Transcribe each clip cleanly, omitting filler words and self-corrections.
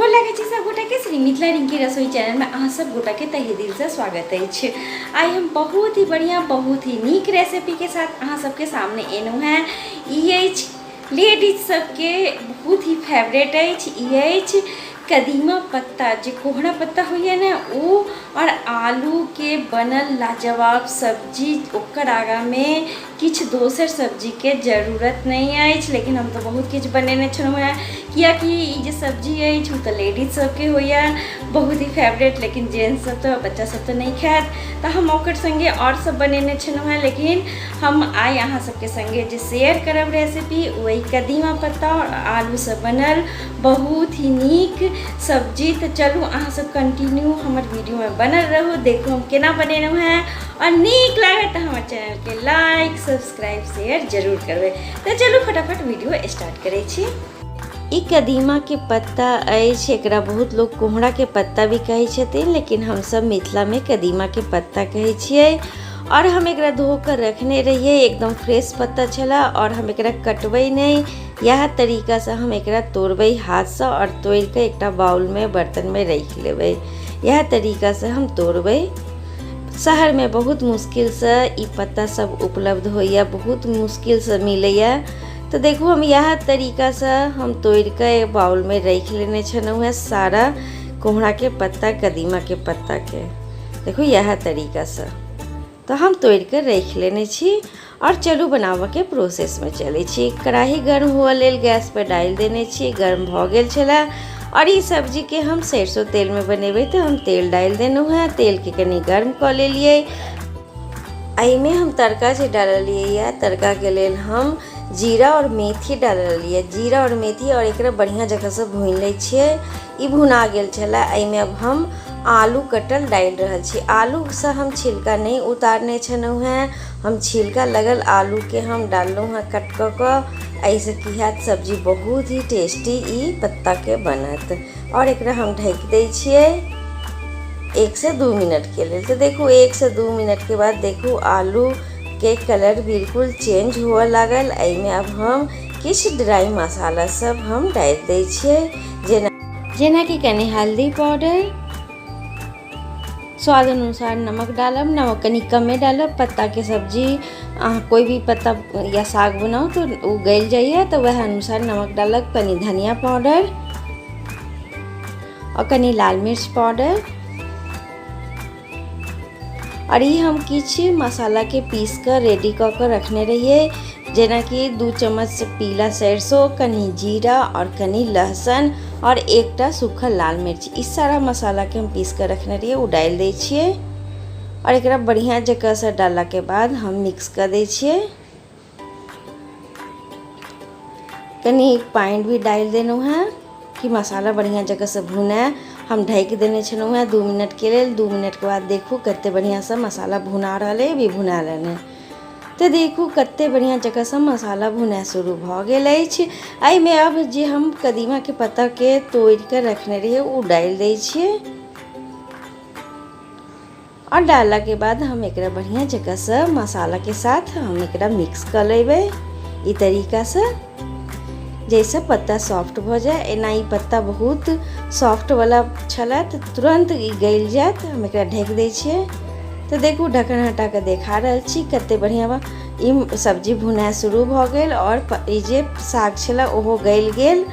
गोर लागै छी सब गोटा के श्री मिथिला रिंकी रसोई चैनल में अहाँ सब गोटा के तहे दिल से स्वागत अछि। आइ हम बहुत ही बढ़िया बहुत ही नीक रेसिपी के साथ अहाँ सबके सामने एलहुँ हैं। ई अछि लेडीज सबके बहुत ही फेवरेट अछि। ई अछि कदीमा पत्ता, जे कोहरा पत्ता होइए ने ओ, और आलू के बनल लाजवाब सब्जी। ओकर आगाँमे किछु दोसर सब्जीके जरूरत नहि अछि, लेकिन हम तऽ बहुत किछु बनेने छलहुँ हेँ, किएकि ई जे सब्जी अछि ओ तऽ लेडीज सबके होइए बहुत ही फेवरेट, लेकिन जेंट्स सब तऽ बच्चा सब तऽ नहि खायत, तऽ हम ओकर सङ्गे आओर सब बनेने छलहुँ हेँ। लेकिन हम आइ अहाँ सबके सङ्गे जे शेयर करब रेसिपी, ओहि कदीमा पत्ता आओर आलूसँ बनल बहुत ही नीक सब्जी। तऽ चलू अहाँ सब कंटिन्यू हमर वीडियोमे बनल रहू, देखू हम केना बनेलहुँ हेँ, आओर नीक लागत तऽ हमर चैनलके लाइक सब्सक्राइब शेयर जरूर करबै। तऽ चलू फटाफट वीडियो स्टार्ट करै छी। ई कदीमाके पत्ता अछि, एकरा बहुत लोग कोहराके पत्ता भी कहै छथिन, लेकिन हमसब मिथिलामे कदीमाके पत्ता कहै छियै। आओर हम एकरा धो कऽ रखने रहियै, एकदम फ्रेश पत्ता छलै, आओर हम एकरा कटबै नहि, इएह तरीकासँ हम एकरा तोड़बै हाथसँ, आओर तोड़िकऽ एकटा बाउलमे बर्तनमे राखि लेबै। इएह तरीकासँ हम तोड़बै। शहरमे बहुत मुश्किलसँ ई पत्ता सब उपलब्ध होइए, बहुत मुश्किलसँ मिलैए। तऽ देखू, हम इएह तरीकासँ हम तोड़िकऽ बाउलमे राखि लेने छलहुँ हेँ सारा कोहराके पत्ता, कदीमाके पत्ताके। देखू, इएह तरीकासँ तऽ हम तोड़िकऽ राखि लेने छी। आओर चलू बनाबऽके प्रोसेसमे चलै छी। कढ़ाही गर्म हुअ लेल गैसपर डालि देने छी, गर्म भऽ गेल छलै, आओर ई सब्जीके हम सरिसो तेलमे बनेबै, तऽ हम तेल डालि देलहुँ हेँ। तेलके कनि गर्म कऽ लेलियै। एहिमे हम तड़का जे डाललियै यऽ, तड़काके लेल हम जीरा आओर मेथी डाललियै, जीरा आओर मेथी, आओर एकरा बढ़िआँ जकाँसँ भूनि लै छियै। ई भुना गेल छलै। एहिमे अब हम आलू कटल डालि रहल छी। आलूसँ हम छिलका नहि उतारने छलहुँ हेँ, हम छिलका लगल आलूके हम डाललहुँ हेँ कट कऽ कऽ। एहिसँ की हैत? सब्जी बहुत ही टेस्टी ई पत्ताके बनत। आओर एकरा हम ढकि दै छियै 1 से 2 मिनटके लेल। तऽ देखू, 1 से 2 मिनटके बाद देखू, आलूके कलर बिल्कुल चेंज हुअ लागल। एहिमे अब हम किछु ड्राइ मसाला सब हम डालि दै छियै, जेनाकि कनि हल्दी पाउडर, स्वाद अनुसार नमक डालब। नमक कनि कमे डालब। पत्ताके सब्जी, अहाँ कोइ भी पत्ता या साग बनाउ तऽ ओ गलि जाइए, तऽ वएह अनुसार नमक डालब। कनि धनिया पाउडर आओर कनि लाल मिर्च पाउडर, आओर ई हम किछु मसालाके पीस कऽ रेडी कऽ कऽ रखने रहियै, जेनाकि 2 चम्मच पीला सरिसो, कनि जीरा आओर कनि लहसुन आओर एकटा सूखल लाल मिर्च। ई सारा मसालाके हम पीस कऽ रखने रहियै, ओ डालि दै छियै, आओर एकरा बढ़िआँ जकाँसँ डाललाके बाद हम मिक्स कऽ दै छियै। कनि पानि भी डालि देलहुँ हेँ कि मसाला बढ़िआँ जकाँसँ भुनाय। हम ढकि देने छलहुँ हेँ 2 मिनटके लेल। 2 मिनटके बाद देखू, कतेक बढ़िआँसँ मसाला भुना रहल अइ। अभी भुना लेने तऽ देखू, कतेक बढ़िआँ जकाँसँ मसाला भुनाइ शुरू भऽ गेल अछि। एहिमे आब जे हम कदीमाके पत्ताके तोड़िकऽ रखने रहियै, ओ डालि दै छियै, आओर डाललाके बाद हम एकरा बढ़िआँ जकाँसँ मसालाके साथ हम एकरा मिक्स कऽ लेबै ई तरीकासँ, जाहिसँ पत्ता सॉफ्ट भऽ जाय। एना ई पत्ता बहुत सॉफ्टवला छलै, तऽ तुरन्त ई गलि जायत। हम एकरा ढकि दै छियै। तऽ देखू, ढक्कन हटा कऽ देखा रहल छी, कतेक बढ़िआँ ई सब्जी भुनाइ शुरू भऽ गेल, आओर ई जे साग छलै ओहो गलि गेल,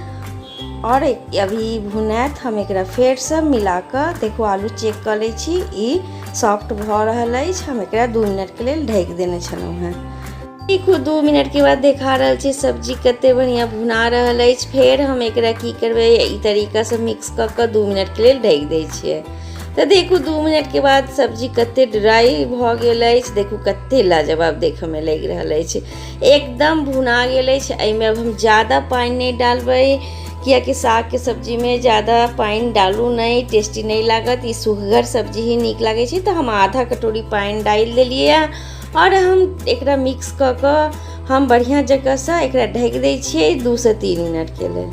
आओर अभी भुनायत। हम एकरा फेरसँ मिला कऽ देखू, आलू चेक कऽ लै छी, ई सॉफ्ट भऽ रहल अछि। हम एकरा 2 मिनटके लेल ढकि देने छलहुँ हेँ। देखू, 2 मिनटके बाद देखा रहल छी, सब्जी कते बढ़िआँ भुना रहल अछि। फेर हम एकरा की करबै? ई तरीकासँ मिक्स कऽ कऽ 2 मिनटके लेल ढकि दै छियै। तऽ देखू, 2 मिनटके बाद सब्जी कते ड्राइ भऽ गेल अछि। देखू, कते लाजवाब देखयमे लागि रहल अछि, एकदम भुना गेल अछि। एहिमे अब हम ज्यादा पानि नहि डालबै, कियाकि सागके सब्जीमे ज्यादा पानि डालू नहि, टेस्टी नहि लागत। ई सुखगर सब्जी ही नीक लागै छै। तऽ हम आधा कटोरी पानि डालि देलियै, आओर हम एकरा मिक्स कऽ कऽ हम बढ़िआँ जकाँसँ एकरा ढकि दै छियै 2 से 3 मिनटके लेल।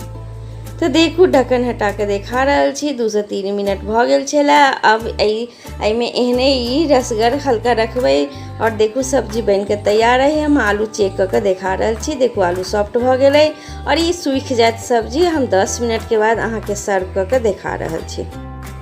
तऽ देखू, ढक्कन हटा कऽ देखा रहल छी, 2 सँ 3 मिनट भऽ गेल छलै। आब एहिमे एहने ई रसगर हल्का रखबै आओर देखू, सब्जी बनि कऽ तैयार है। हम आलू चेक कऽ कऽ देखा रहल छी। देखू, आलू सॉफ्ट भऽ गेलै आओर ई सूखि जायत सब्जी। हम 10 मिनटके बाद अहाँके सर्व कऽ कऽ देखा रहल छी।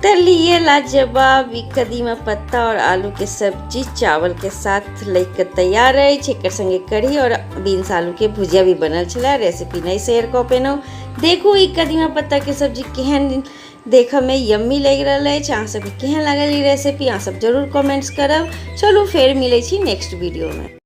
तऽ लिए, लाजवाब ई कदीमा पत्ता और आलू के सब्जी चावल के साथ लग के तैयार अछि। एकर संगे कढ़ी और बीन्स आलू के भुजिया भी बनल छलै। रेसिपी नहि शेयर कऽ पेलहुँ। देखू, ई कदीमा पत्ता के सब्जी केहन देखऽमे यम्मी लागि रहल अछि। अहाँ सबके केहन लागल ई रेसिपी, अहाँ सब जरूर कमेंट्स करब। चलू, फेर मिलै छी नेक्स्ट वीडियोमे।